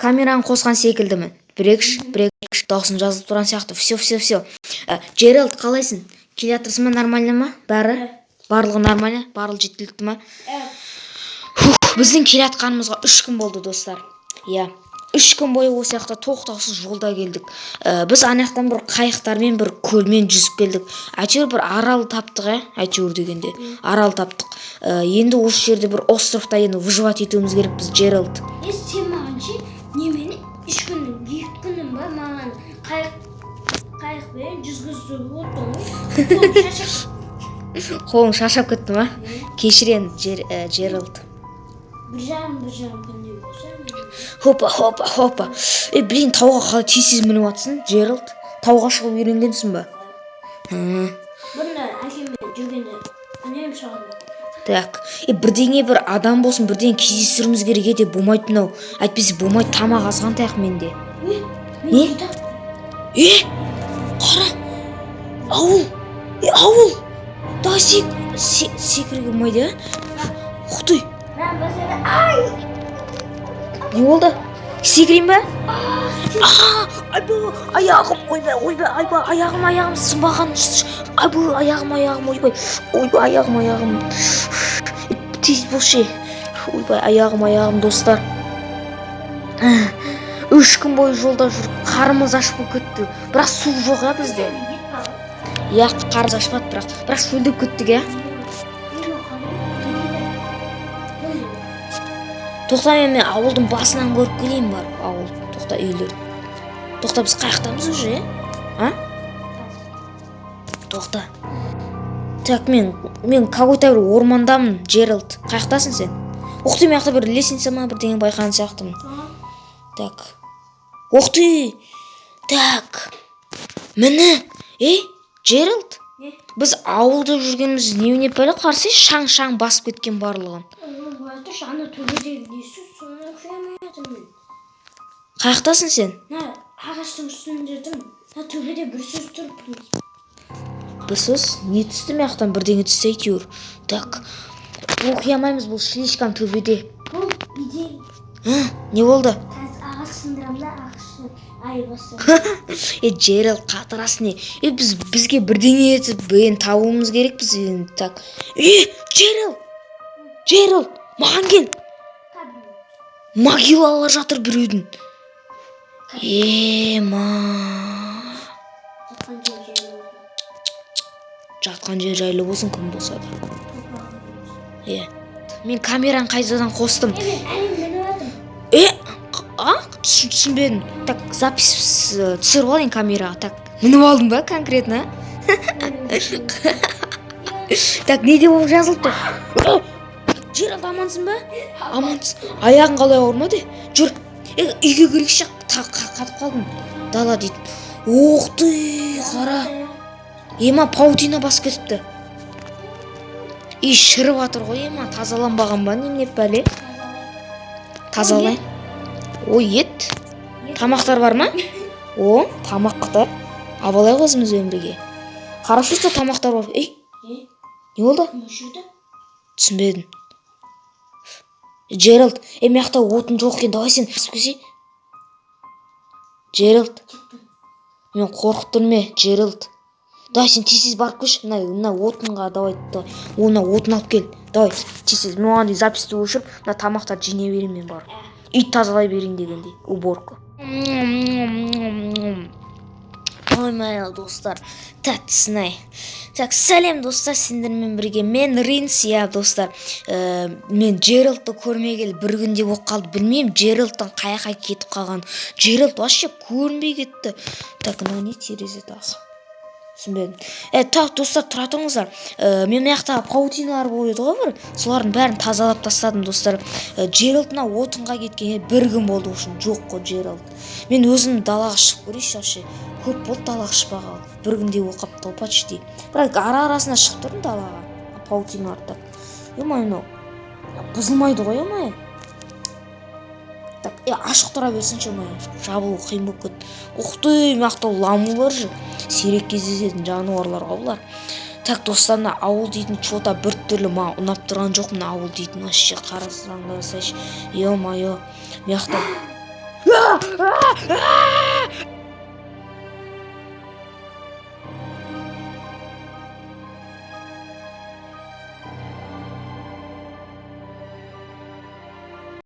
Камераны қосқан секілдімін. Бір, екі, үш, бір, екі, үш. Дауысым жазылып тұрған сияқты. Все, все, все. Джеральд, қалайсың? Келе жатырсың ба? Нормально ма бәрі? Барлығы нормально, барлығы жеткілікті ма? Фух, біздің келе жатқанымызға 3 күн болды, достар. Иә, 3 күн бойы осы жақта тоқтаусыз жолда келдік. Біз ана жақтан бір қайықтармен, бір көлмен жүзіп келдік. Әйтеуір бір арал таптық, иә, әйтеуір дегенде арал таптық. Енді осы жерде, бір островта енді выживать етуіміз керекпіз, Джеральд. Е, сен маған ше, немені 3 күннің, 2 күннің ба, маған қайықпен жүзгізіп отырдың ғой. Қолым шаршап. Қолың шаршап кетті ма? Кешір енді, Джеральд. 1,5 күндей болса. Хопа, хопа, хопа! Е, блин, тауға қалай тез тез мініп жатсың, Джеральд? Тауға шығып үйренгенсің ба? Бұрында әкеммен жүргенде үнемі шығады. Так, е, бірдеңе, бір адам болсын, бірдеңе кездестіруіміз керек еді. Болмайды мынау, әйтпесе болмайды. Тамақ азғантайық менде. Е, Не? мен. Е, қара, ауыл! Е, ауыл! Давай, секіруге болмайды, иә? Ух ты! Мен басады. Ай! Не болды? Секірейін ба? А, айбай, аяғым! Ойбай, ойбай, айбай, аяғым, аяғым сынбаған! Айбай, аяғым, аяғым! Ойбай, ойбай, аяғым, аяғым! Тез болшы! Ойбай, аяғым, аяғым! Достар, 3 күн бойы жолда жүріп, қарнымыз аш болып кетті, бірақ су жоқ, иә, бізде. Иә, қарнымыз ашпады, бірақ шөлдеп кеттік, иә. Мен қалай? Тоқта, мен ауылдың басынан көріп келейін барып ауыл. Тоқта, үйлер. Тоқта, біз қай жақтамыз уже, е? А, тоқта. Так, мен какой-то бір ормандамын. Джеральд, қай жақтасың сен? Ух ты, мына жақта бір лестница ма, бірдеңе байқаған сияқтымын. Так, ух ты! Так, міне. Ей, Джеральд! Не? Біз ауылда жүргеніміз немене, бәле? Қарасай, шаң, шаң басып кеткен барлығын. Былай тұршы, ана төбедегі несі, соны көре алмай жатырмын мен. Қай жақтасың сен? Мына ағаштың үстінде тұрмын. Мына төбеде бір сөз тұр. Бір сөз не түсті? Мына жақтан бірдеңе түсті әйтеуір. Так, оқи алмаймыз, бұл слишком төбеде. Бұл идея. Ә, не болды? Қазір ағаш сындырамын да, ағашты ай бастаймын. Е, Джеральд, қатырасың не? Е, бізге бірдеңе етіп енді табуымыз керек біз енді. Так, е, Джеральд, Джеральд, маған кел. Могилалар жатыр біреудің. Ема! Жатқан жер жайлы болсын. Жатқан жер жайлы болсын, кім болса да. Топырағы болсын. Е, мен камераны қайтадан қостым. Е, мен әлем мініп жатырмын. Е, а, түсінбедім. Так, запись түсіріп алайын камераға. Так, мініп алдың ба конкретно? Так, не деп болып жазылып тұр? О, Джеральд, амансың ба? Амансың? Аяғың қалай, ауырмады? Жүр, е, үйге кірейікші. Қатып қалдым дала дейді. Ух ты, қара! Ема, паутина басып кетіпті и шіріп жатыр ғой. Ема, тазаланбаған ба, немене, бәле? Тазалай. Ой, ет, тамақтар бар ма? О, тамақтар алып алайық өзімізбен бірге. Хорошо, что тамақтар бар. Ей! Е? Не болды? Кім өшірді? Түсінбедім, Джеральд. Е, мына жақта отын жоқ екен. Давай, сен басып келсей, Джеральд. Мен қорқып тұрмын, е. Джеральд, давай, сен тез тез барып келші мына отынға. Давай, давай, мына отын алып кел. Давай, тез тез. Мен оған дейін записьті өшіріп, мына тамақтарды жинай берейін. Мен барып үй тазалай берейін дегендей, уборка. Ой, достар, тәттісін ай! Так, сәлем, достар, сендермен бірге мен, Ринс. Иә, достар, мен Джеральдты көрмегелі бір күндей болып қалды. Білмеймін, Джеральдтың қай жаққа кетіп қалғанын. Джеральд вообще көрінбей кетті. Так, мынау не, терезе тағы? Түсінбедім. Е, так, достар, тұра тұрыңыздар. Мен мына жақта паутиналар болып еді ғой бір, солардың бәрін тазалап тастадым, достар. Джеральд мына отынға кеткенге бір күн болды уже, жоқ қой Джеральд. Мен өзім далаға шығып көрейінші. Вообще көп болды далаға шықпағалы, бір күндей болып қалыпты ғой почти, бірақ ара арасында шығып тұрдым далаға. Паутиналар. Так, е, мынау бұзылмайды ғой, е. Так, е, ашық тұра берсінші, ма, жабылу қиын болып кетті. Ух ты, мына жақта ламулар жүр, сирек кездесетін жануарлар ғой бұлар. Так, достар, мына ауыл дейтін че-то біртүрлі, маған ұнап тұрған жоқ мына ауыл дейтін. Вообще, қарасаңдаршы, е мое, мына жақта А, а, а!